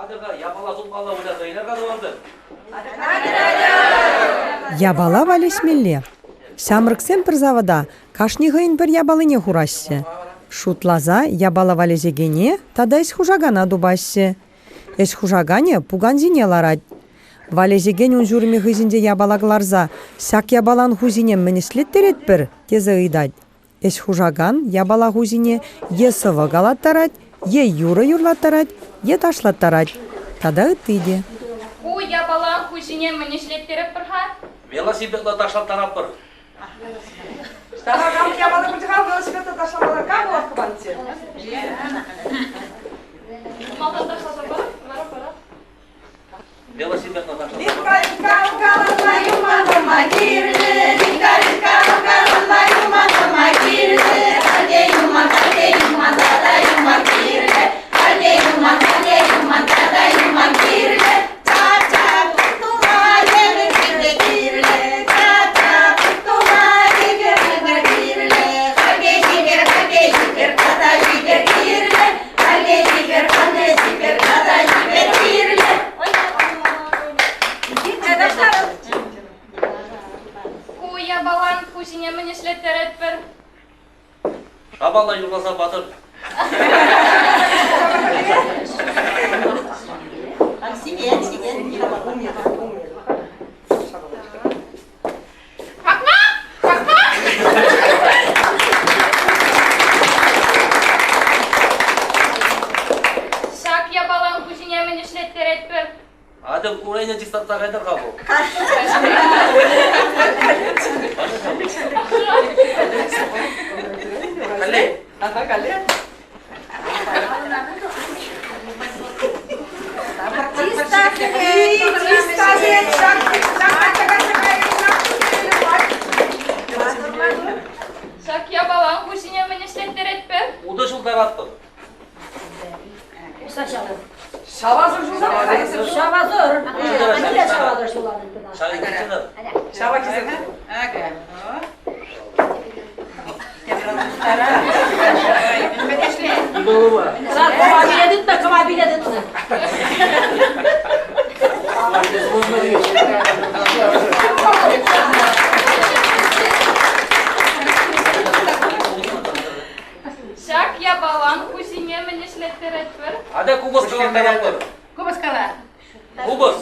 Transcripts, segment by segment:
Атьӑр-ха, япала сутмалла выляса илер-ха тӑвансем. Япала валеҫмелле. Ҫамрӑксем пӗр завода кашни хӑйӗн пӗр япалине хураҫҫӗ. Шутласа япала валеҫекене тата ӗҫ хушакана тупаҫҫӗ. Ӗҫ хушаканӗ пукан ҫине ларать. Валеҫекен ун ҫурӑмӗ хыҫӗнче япала кӑларса «Ҫак япалан хуҫине мӗн ӗҫлеттеретпӗр?» тесе ыйтать. Ӗҫ хушакан япала хуҫине е сӑвӑ калаттарать, е юрӑ юрлаттарать, е ташлаттарать тата ытти те. Ку япалан хуҫине мӗн ӗҫлеттеретпӗр-ха? Велосипедла ташлаттаратпӑр. Кам япала пулчӗ-ха велосипедла ташламалла кам лавкка панчӗ? Малтан ташласа пар, вара пара. Велосипедла ташласа Ку япалан хуҫине мӗн ӗҫлеттеретпӗр? Шапалла юрласа патӑр. Пакма! Пакма! Ҫак япалан хуҫине мӗн ӗҫлеттеретпӗр? Атя урайне чистатса кайтӑр-ха вӑл. Калле. Ага, калле. Ҫак япалан хуҫине мӗн ӗҫлеттеретпӗр? Утӑ ҫултаратпӑр. Шавасӑр ҫулса Шавасӑр. Шавасӑр ҫуланӑ. Шава кисен. Кӑва тытнӑ, кӑва пиле тытнӑ. Ҫак япалан хуҫине мӗн ӗҫлеттеретпӗр? Атя купӑс калаттаратпӑр. Купӑс кала. Купӑс.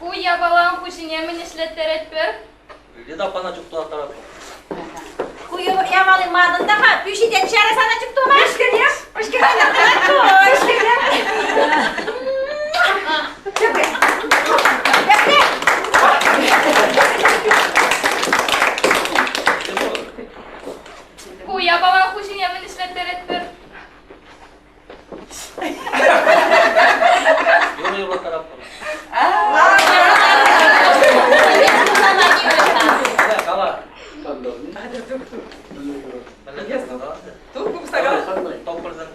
Ку япалан хуҫине мӗн ӗҫлеттеретпӗр? Лида аппана чуптулаттаратпӑр. Ку ямалы манӑн та-ха, пӳҫитен ҫара сана чуптума. Пӗшкӗне, пӗшкӗне, пӗшкӗне. Тепре. Тепре. Ку япалан хуҫине мӗн ӗҫлеттеретпӗр? Юрӑ юрлаттаратпӑр. Кала. Тух купса кала. Топ-процент.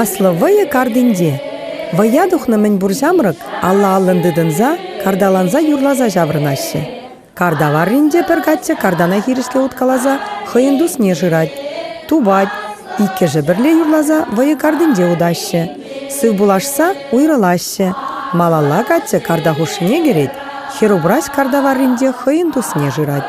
Аслӑ вӑйӑ картинче. Вӑййа тухнӑ мӗнпур ҫамрӑк алла-аллӑн тытӑнса, карталанса юрласа ҫаврӑнаҫҫӗ. Карта варринче пӗр каччӑ картана хирӗҫле уткаласа хӑйӗн тусне шырать. Тупать. Иккӗшӗ пӗрле юрласа вӑйӑ картинче утаҫҫӗ. Сывпуллашса уйрӑлаҫҫӗ. Малалла каччӑ карта хушшине кӗрет, хӗр-упраҫ карта варринче хӑйӗн тусне шырать.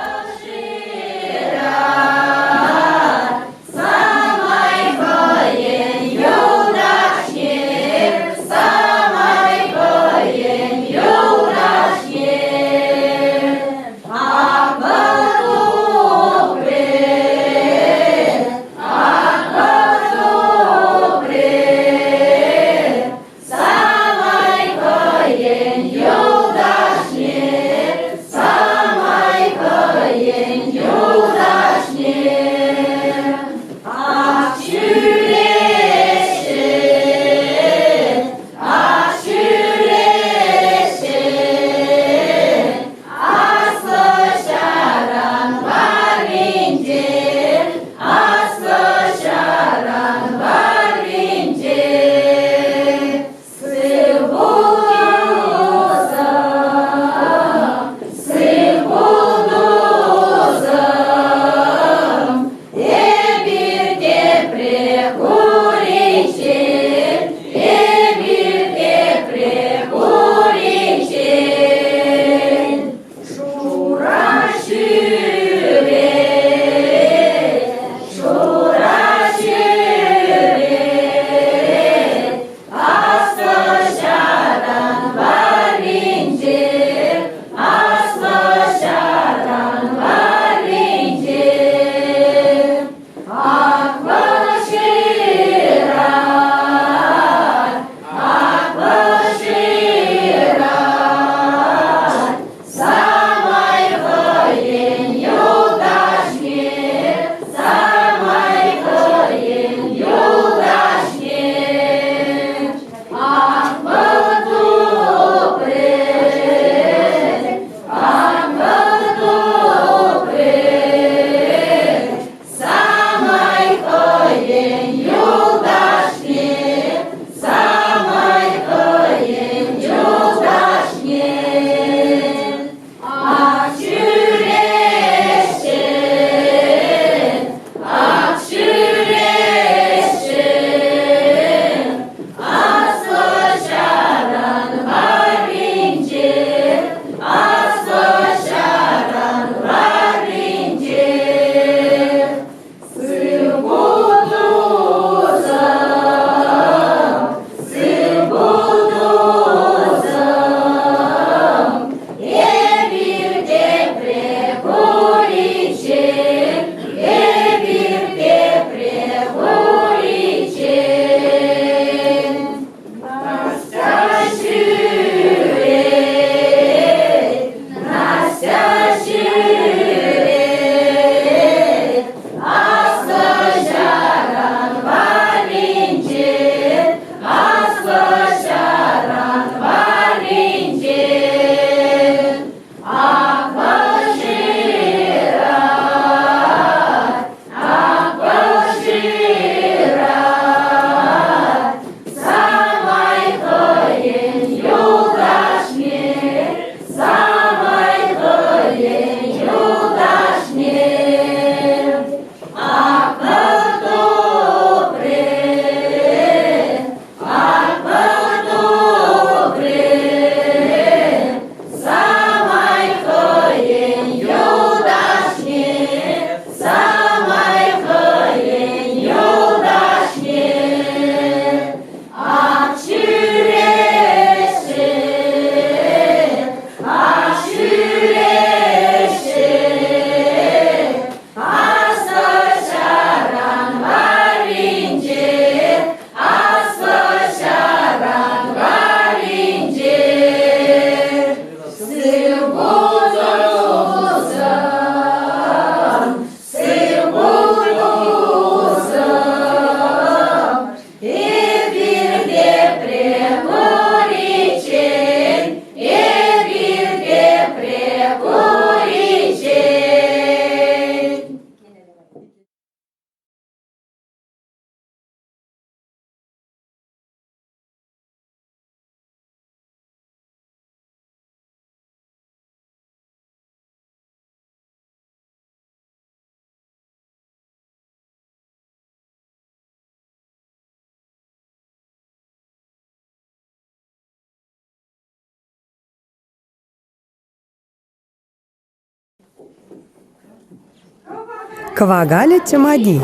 Кӑвакалӗ чӑмати.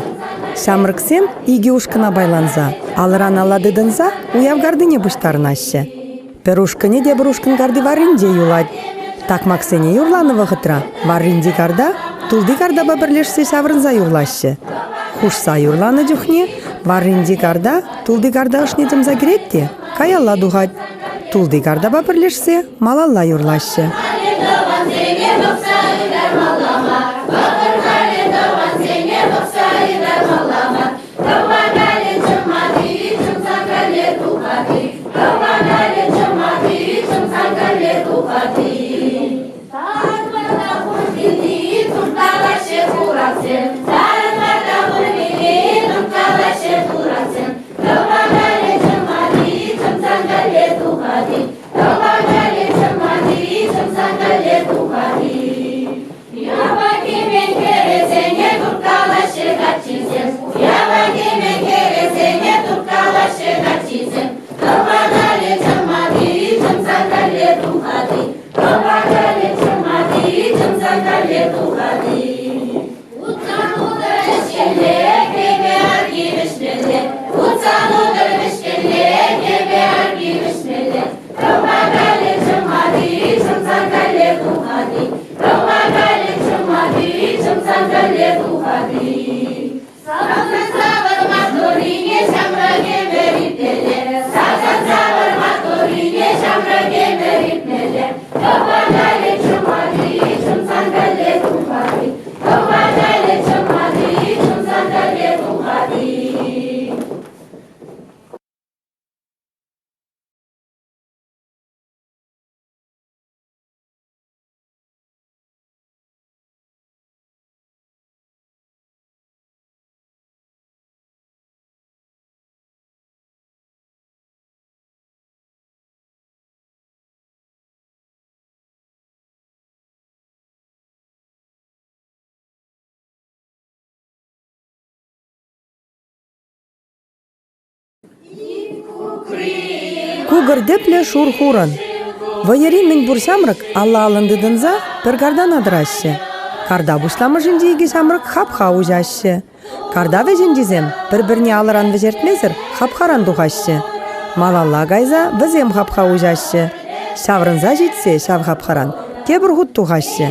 Ҫамрӑксем икӗ ушкӑна пайланса, алӑран алла тытӑнса уяв картине пуҫтарӑнаҫҫӗ. Пӗр ушкӑнӗ тепӗр ушкӑн карти варринче юлать. Такмаксене юрланӑ вӑхӑтра варринчи карта тулти картапа пӗрлешсе ҫаврӑнса юрлаҫҫӗ. Хушса юрланӑ чухне варринчи карта тулти карта ӑшне чӑмса кӗрет те каялла тухать. Тулти картапа пӗрлешсе малалла юрлаҫҫӗ. Тӑвансене пӑхса ытармалла мар, Вӑкӑр-халӗ тӑвансене пӑхса ытармалла мар. Кӑвакалӗ чӑмати, чӑмсан калле тухати. Кӑвакалӗ чӑмати, чӑмсан калле тухати. Тарӑн хуртини турткалаҫҫӗ хураксем. Тарӑн варта хуртини турткалаҫҫӗ хураксем. Кӑвакалӗ чӑмати, чӑмсан калле тухати. Кӑвакалӗ чӑмати, чӑмсан калле тухати. Ява кӗмен хӗрӗсене турткалаҫҫӗ каччисем. Ява кӗмен хӗрӗсене турткалаҫҫӗ каччисем. Кӑвакалӗ чӑмати, чӑмсан калле тухати. Кӑвакалӗ чӑмати, чӑмсан калле тухати. Утсан утӑр ӗҫкелле, кӗпе арки вӗҫмелле. Утсан утӑр вӗҫкелле, кӗпе арки вӗҫмелле. Кӑвакалӗ чӑмати, чӑмсан калле тухати. Кӑвакалӗ чӑмати, чӑмсан калле тухати. Савӑн савӑр матурине ҫамрӑк ӗмӗр иртмелле. Савӑн савӑр матурине ҫамрӑк ӗмӗр иртмелле. Кӑвакалӗ чӑмати, чӑмсан калле тухати. Кӑвакалӗ чӑмати, чӑмсан калле тухати. Кукӑр тӗплӗ шур хурӑн. Вӑйӑри мӗнпур ҫамрӑк алла-аллӑн тытӑнса пӗр картана тӑраҫҫӗ. Карта пуҫламӑшӗнче икӗ ҫамрӑк хапха уҫаҫҫӗ. Карта вӗҫӗнчисем пӗр-пӗрне алӑран вӗҫертмесӗр хапхаран тухаҫҫӗ. Малалла кайса вӗсем хапха уҫаҫҫӗ. Ҫаврӑнса ҫитсе ҫав хапхаран тепӗр хут тухаҫҫӗ.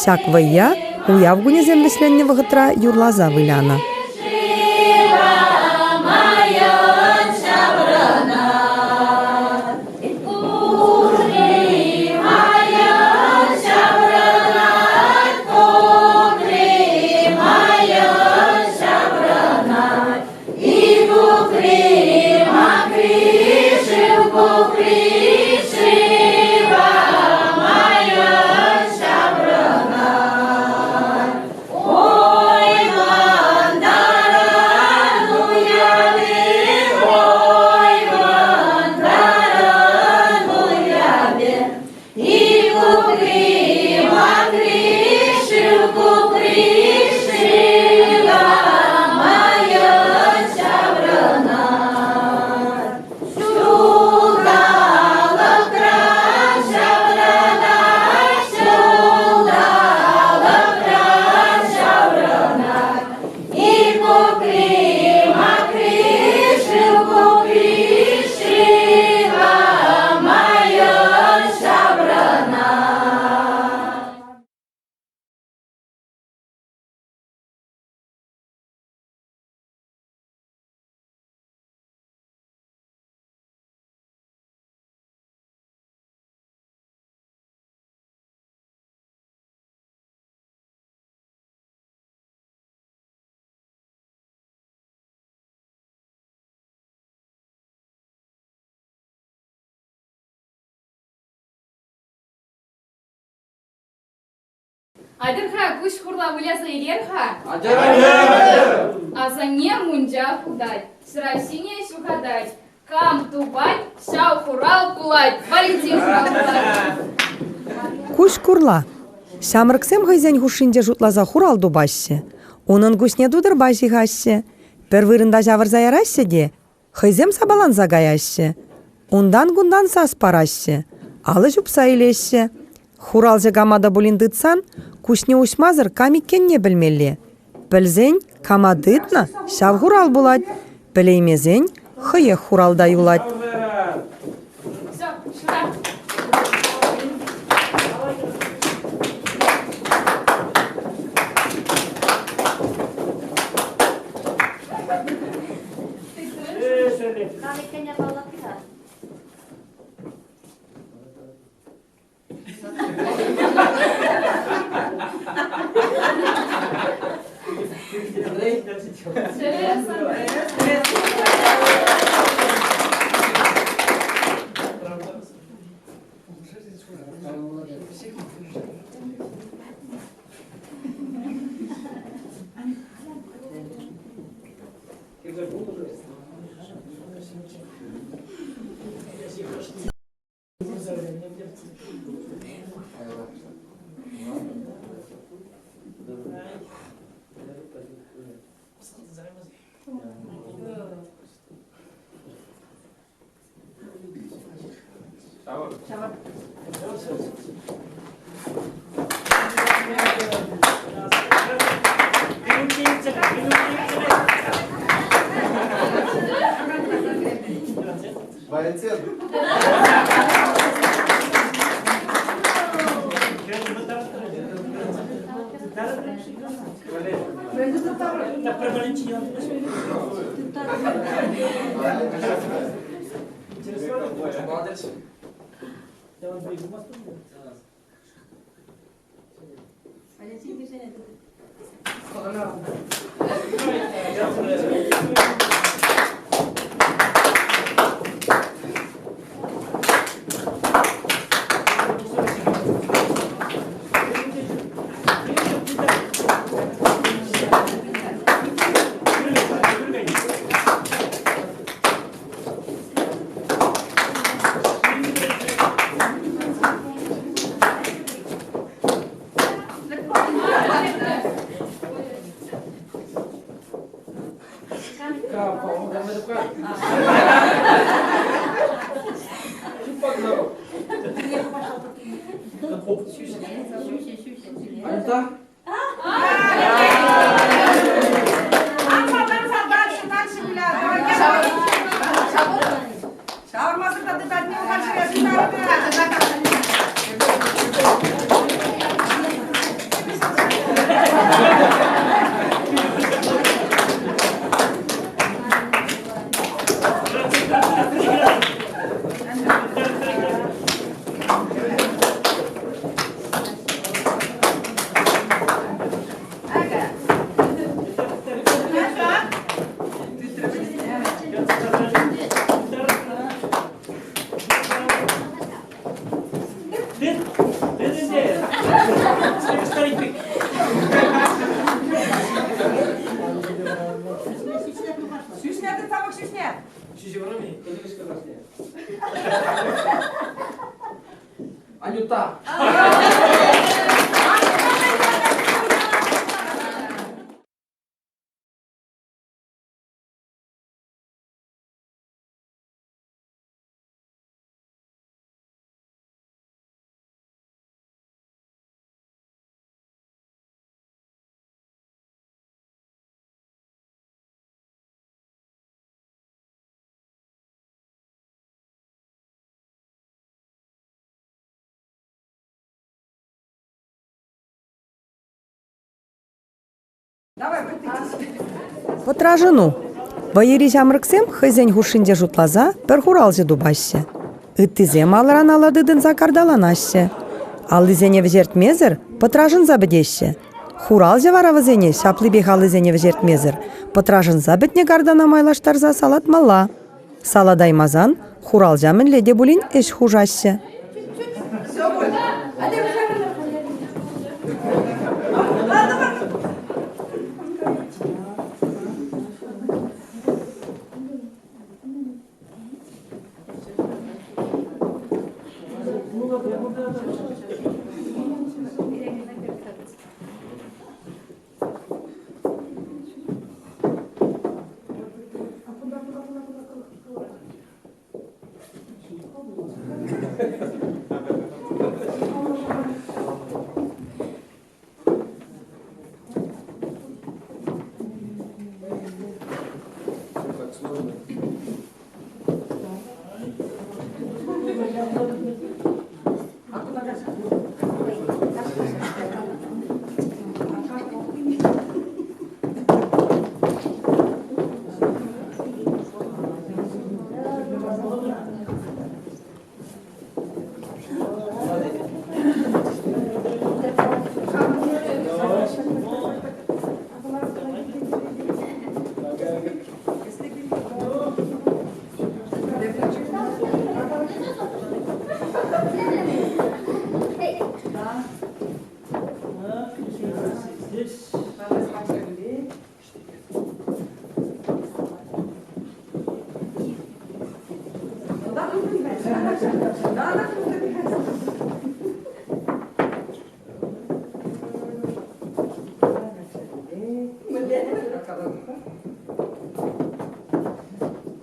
Ҫак вӑййа уяв кунӗсем вӗҫленнӗ вӑхӑтра юрласа вылянӑ. Атьӑр-ха, куҫ хурла выляса илер-ха. Асанне мунча хутать, ҫӑраҫҫине ҫухатать. Кам тупать, ҫав хурал пулать. Валентин хурал пулать. Куҫ курла. Ҫамрӑксем хӑйсен хушшинче шутласа хурал тупаҫҫӗ. Унӑн куҫне тутӑрпа ҫыхаҫҫӗ. Пӗр вырӑнта ҫавӑрса яраҫҫӗ те хӑйсем сапаланса каяҫҫӗ. Унтан-кунтан сас параҫҫӗ, алӑ ҫупса илеҫҫӗ. Хуралҫӑ кама та пулин тытсан. Куҫне уҫмасӑр кам иккенне пӗлмелле. Пӗлсен, кама тытнӑ, ҫав хурал пулать. Пӗлеймесен, хӑех хуралта юлать. Все, сюда. Кам иккенне паллатты-ха. Валентин. Анюта. Пӑтрашӑну. Вӑйӑри ҫамрӑксем хӑйсен хушшинче шутласа пӗр хуралҫӑ тупаҫҫӗ. Ыттисем алран ала тытӑнса карталанаҫҫӗ. Аллисене вӗҫертмесӗр пӑтрашӑнса пӗтеҫҫӗ. Хуралҫӑ вара вӗсене ҫаплипех аллисене вӗҫертмесӗр пӑтрашӑнса пӗтнӗ картана майлаштарса салатмалла. Салатаймасан хуралҫа мӗнле те пулин ӗҫ хушаҫҫӗ.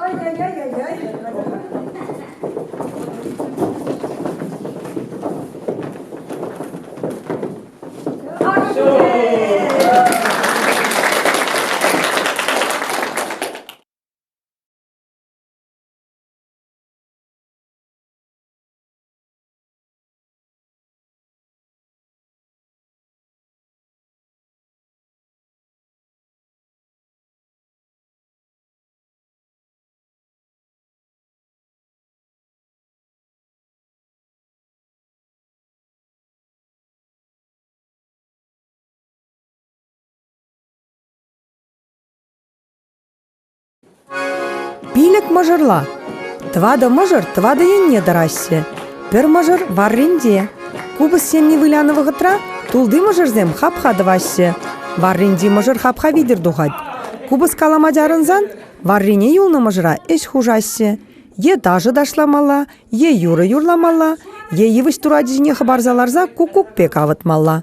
Ай-яй-яй-яй-яй. Пилӗк мӑшӑрла. Тӑватӑ мӑшӑр тӑватӑ енне тӑраҫҫӗ. Пӗр мӑшӑр варринче. Купӑс ҫемми вылянӑ вӑхӑтра тулти мӑшӑрсем хапха тӑваҫҫӗ. Варринчи мӑшӑр хапха витӗр тухать. Купӑс калама чарӑнсан варрине юлнӑ мӑшӑра ӗҫ хушаҫҫӗ. Е ташӑ ташламалла, е юрӑ юрламалла, е йывӑҫ турачӗ ҫине хӑпарса ларса куккук пек авӑтмалла.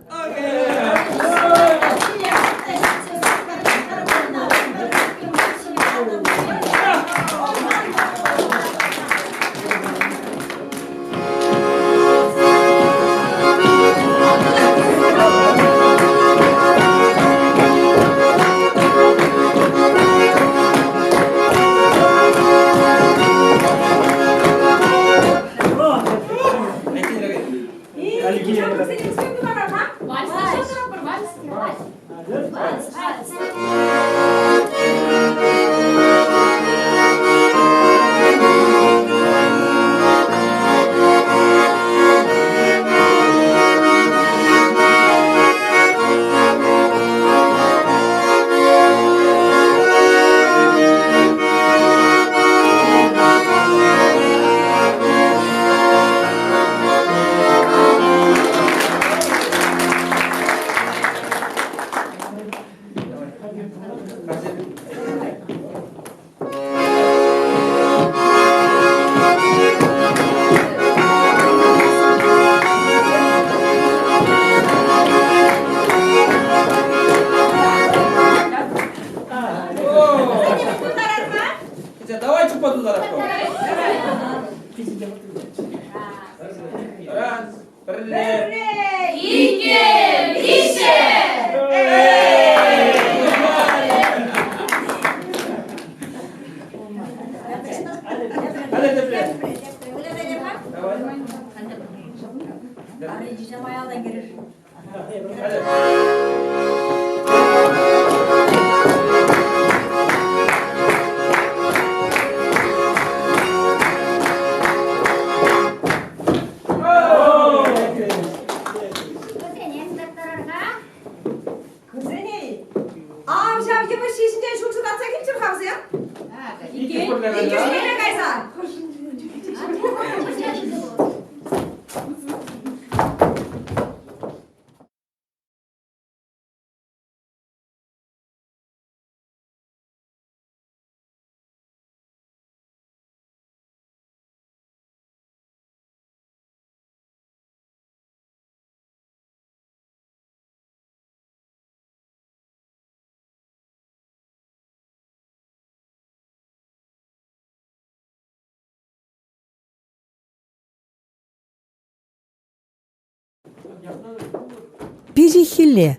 Пиҫиххилле.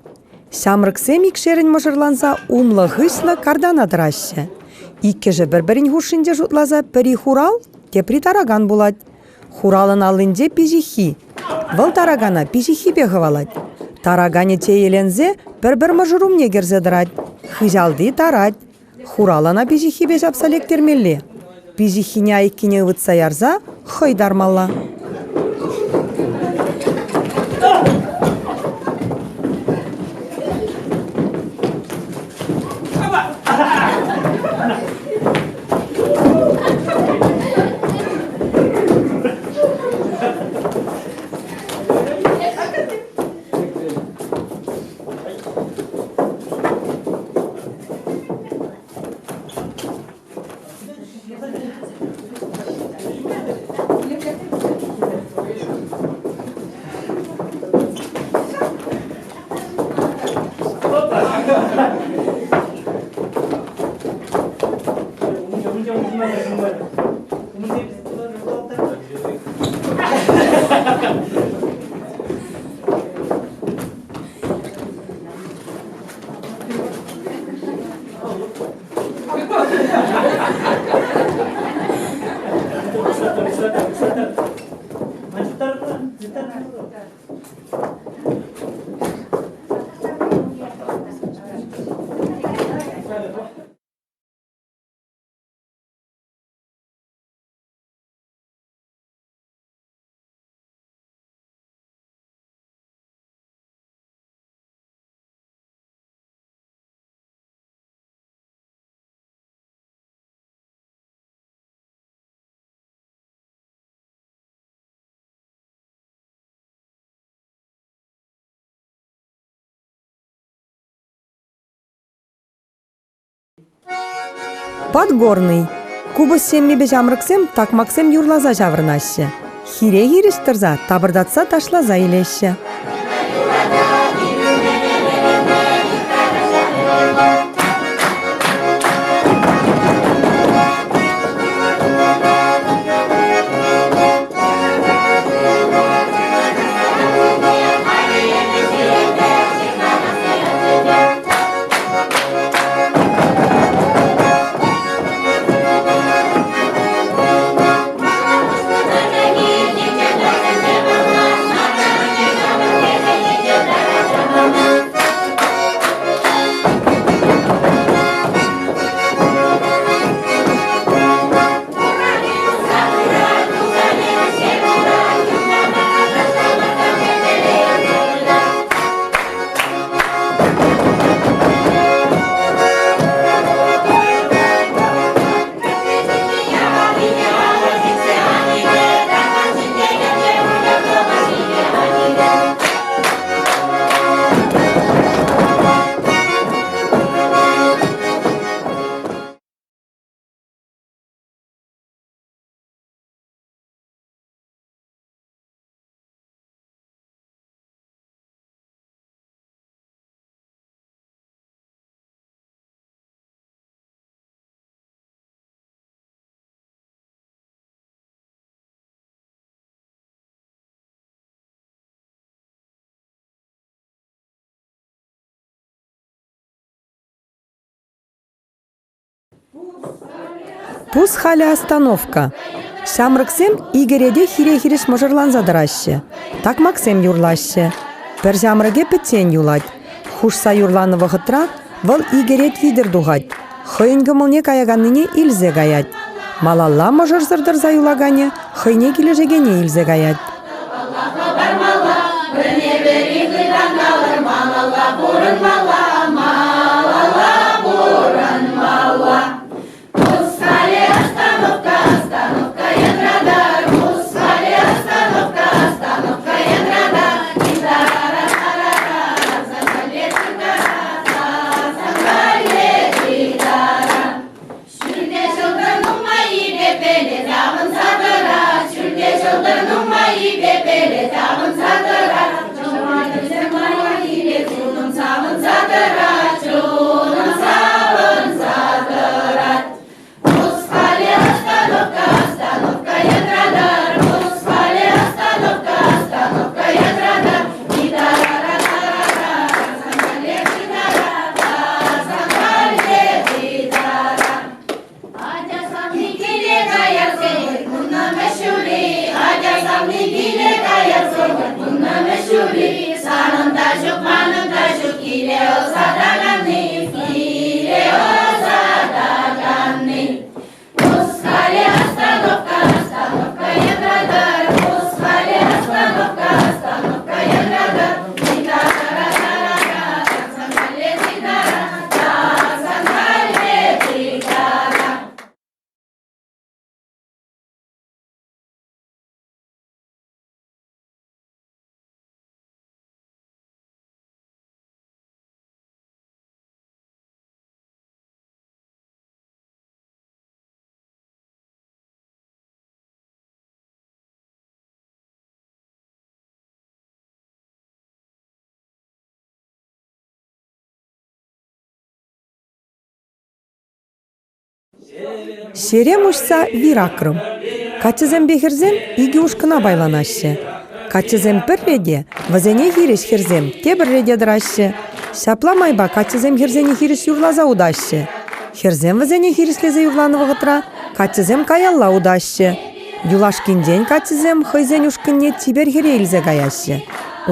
Ҫамрӑксем икшерӗн мӑшӑрланса умлӑ-хыҫлӑ картана тӑраҫҫӗ. Иккӗшӗ пӗр-пӗрин хушшинче шутласа пӗри хурал, тепри таракан пулать. Хуралӑн аллинче пиҫиххи. Вӑл таракана пиҫиххипе хӑвалать. Тараканӗ чееленсе пӗр-пӗр мӑшӑр умне кӗрсе тӑрать. Хыҫалти тарать. Хурал ӑна пиҫиххипе ҫапса лектермелле. Пиҫиххине айккине ывӑтса ярса хӑй тармалла. Подгорный. Купӑс ҫеммипе ҫамрӑксем такмаксем юрласа ҫаврӑнаҫҫӗ. Хире-хирӗҫ тӑрса тапӑртатса ташласа илеҫҫӗ. Пус халӗ остановка. Ҫамрӑксем икӗ рете хире-хирӗҫ мӑшӑрланса тӑраҫҫӗ. Такмаксем юрлаҫҫӗ. Пӗр ҫамрӑкӗ пӗччен юлать. Хушса юрланӑ вӑхӑтра вӑл икӗ рет витӗр тухать. Хӑйӗн кӑмӑлне каяканнине илсе каять. Малалла мӑшӑрсӑр тӑрса юлаканӗ хӑйне килӗшекене илсе каять. Ҫерем уҫса вир акрӑм. Каччӑсемпе хӗрсем икӗ ушкӑна пайланаҫҫӗ. Каччӑсем пӗр рете, вӗсене хирӗҫ хӗрсем тепӗр рете тӑраҫҫӗ. Ҫапла майпа каччӑсем хӗрсене хирӗҫ юрласа утаҫҫӗ. Хӗрсем вӗсене хирӗҫлесе юрланӑ вӑхӑтра каччӑсем каялла утаҫҫӗ. Юлашкинчен каччӑсем хӑйсен ушкӑнне чипер хӗре илсе каяҫҫӗ.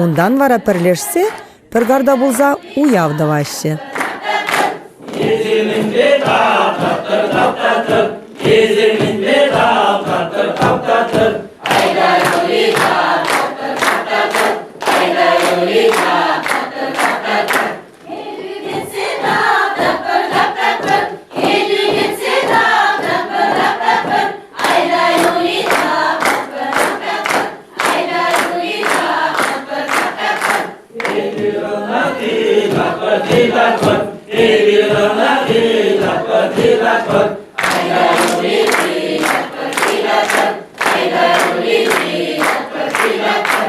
Унтан вара пӗрлешсе пӗр карта пулса уяв тӑваҫҫӗ. Эсир таптатӑр, таптатӑр, эсир мӗнпе таптатӑр, таптатӑр. Айда юли таптатӑр, таптатӑр, айда юли таптатӑр, таптатӑр. Кӗтсе таптатпӑр, таптатпӑр, кӗтӳ кӗтсе таптатпӑр, таптатпӑр. Айда юли таптатпӑр, таптатпӑр, айда юли таптатпӑр, таптатпӑр. Эпир ӑна тытатпӑр, тытатпӑр, эпир ӑна тытатпӑр, тытатпӑр. Айда юли тытатпӑр, тытатпӑр, айда юли тытатпӑр, тытатпӑр.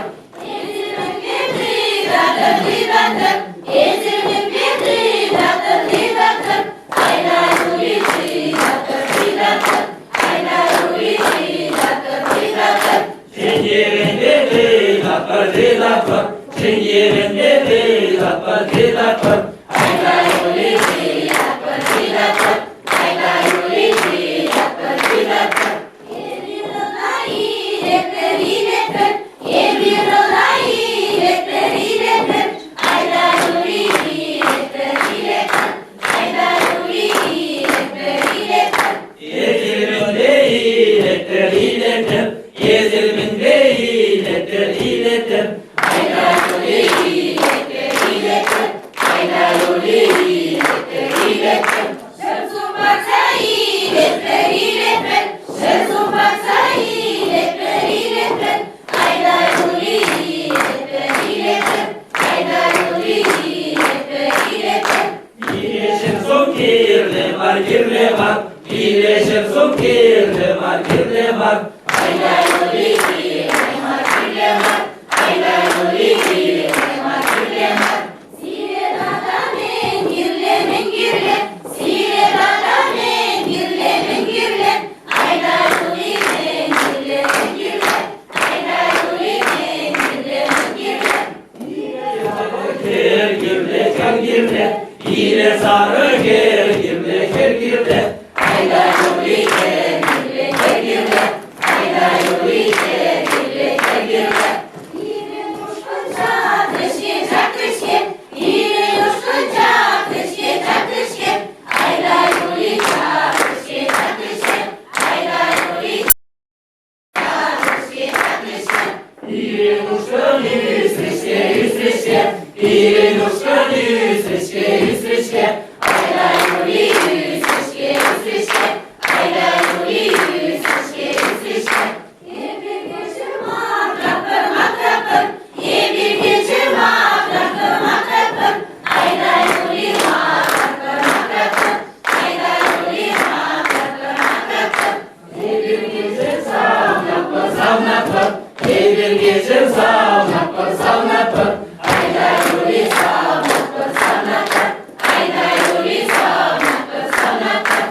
Эсир мӗнпе тытатӑр, тытатӑр, эсир мӗнпе тытатӑр, тытатӑр. Айда юли тытатӑр, тытатӑр, айда юли тытатӑр, тытатӑр. Ҫӗнтеренпе тытатпӑр, тытатпӑр, ҫӗнтеренпе тытатпӑр, тытатпӑр. Айда юли тытатпӑр, тытатпӑр, айда юли тытатпӑр, тытатпӑр. Эпир ӑна илетпӗр, илетпӗр, эпир ӑна илетпӗр, илетпӗр. Айда юли илетпӗр, илетпӗр, айда юли илетпӗр, илетпӗр. Эсир мӗнпе илетӗр, илетӗр, эсир мӗнпе илетӗр, илетӗр. Айда юли илетпӗр, илетпӗр, айда юли илетпӗр, илетпӗр. Ҫӗр сумпарса илетпӗр, илетпӗр, ҫӗр сумпарса илетпӗр, илетпӗр. Айда юли илетпӗр, илетпӗр, айда юли илетпӗр, илетпӗр. Пире ҫӗр сум кирлӗ мар, кирлӗ мар, пире ҫӗр сум кирлӗ мар, кирлӗ мар. Айда юли кирлӗ мар, кирлӗ мар, айда юли кирлӗ мар, кирлӗ мар. Сире тата мӗн кирлӗ, мӗн кирлӗ, сире тата мӗн кирлӗ, мӗн кирлӗ. Айда юли мӗн кирлӗ, мӗн кирлӗ, айда юли мӗн кирлӗ, мӗн кирлӗ. Хӗр кирлӗ, хӗр кирлӗ, пире сарӑ хӗр кирлӗ, хӗр кирлӗ. Айда юли хӗр кирлӗ, хӗр кирлӗ, айда юли хӗр кирлӗ, хӗр кирлӗ. Пирӗн ушкӑн чакрӗ-ҫке, чакрӗ-ҫке, пирӗн ушкӑн чакрӗ-ҫке, чакрӗ-ҫке. Айда юли чакрӗ-ҫке, чакрӗ-ҫке, айда юли чакрӗ-ҫке, чакрӗ-ҫке. Пирӗн ушкӑн ӳсрӗ-ҫке, ӳсрӗ-ҫке, пирӗн ушкӑн ӳсрӗ-ҫке, ӳсрӗ-ҫке. Айда юли ӳсрӗ-ҫке, ӳсрӗ-ҫке, айда юли ӳсрӗ-ҫке, ӳсрӗ-ҫке. Эпир кӗҫӗр макратпӑр, макратпӑр, эпир кӗҫӗр макратпӑр, макратпӑр. Айда юли макратпӑр, макратпӑр, айда юли макратпӑр, макратпӑр. Эпир кӗҫӗр савнатпӑр, савнатпӑр, эпир кӗҫӗр савнатпӑр, савнатпӑр. Айда юли савнатпӑр, савнатпӑр, айда юли савнатпӑр, савнатпӑр.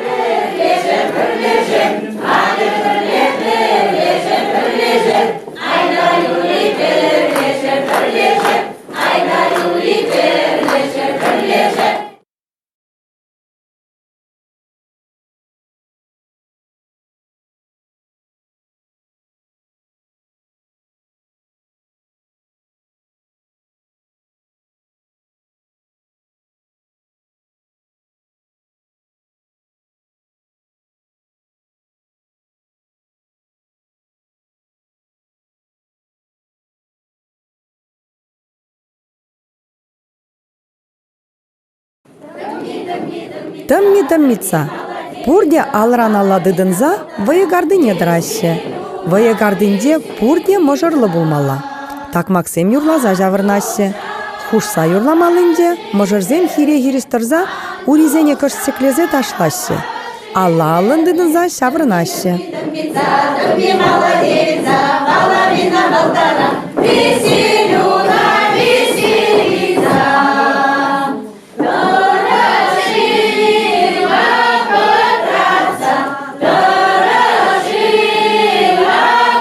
Пӗрлешӗр, пӗрлешӗр, атьӑр пӗрле пӗрлешӗр, пӗрлешӗр. Айда юли пӗрлешӗр, пӗрлешӗр, айда юли пӗрлешӗр, пӗрлешӗр. Тӑмми-тӑммица. Пурте алран алла тытӑнса вӑйӑ картине тӑраҫҫӗ. Вӑйӑ картинче пурте мӑшӑрлӑ пулмалла. Такмаксем юрласа ҫаврӑнаҫҫӗ. Хушса юрламаллинче мӑшӑрсем хире-хирӗҫ тӑрса урисене кӑшт ҫӗклесе ташлаҫҫӗ. Алла-аллӑн тытӑнса ҫаврӑнаҫҫӗ. Тӑмми молодеца, половина полтора, веселю на веселица. Дорожила подраться, дорожила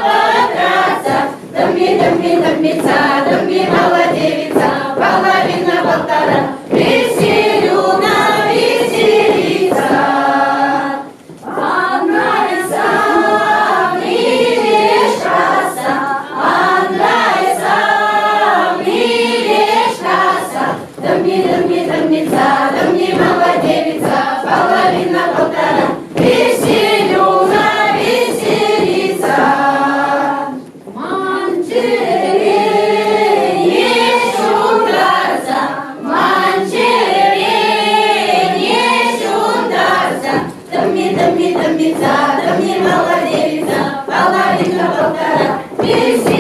подраться. Тӑмми, тӑмми, тӑммица, тӑмми молодевица, половина полтора, веселю на веселица. Тӑмми-тӑммица, тӑмми мала девица, половина полтора, веселю на веселица. Ман чӗрене ҫунтарса, ман чӗрене ҫунтарса, тӑмми-тӑмми-тӑммица, тӑмми мала девица, половина полтора, веселю.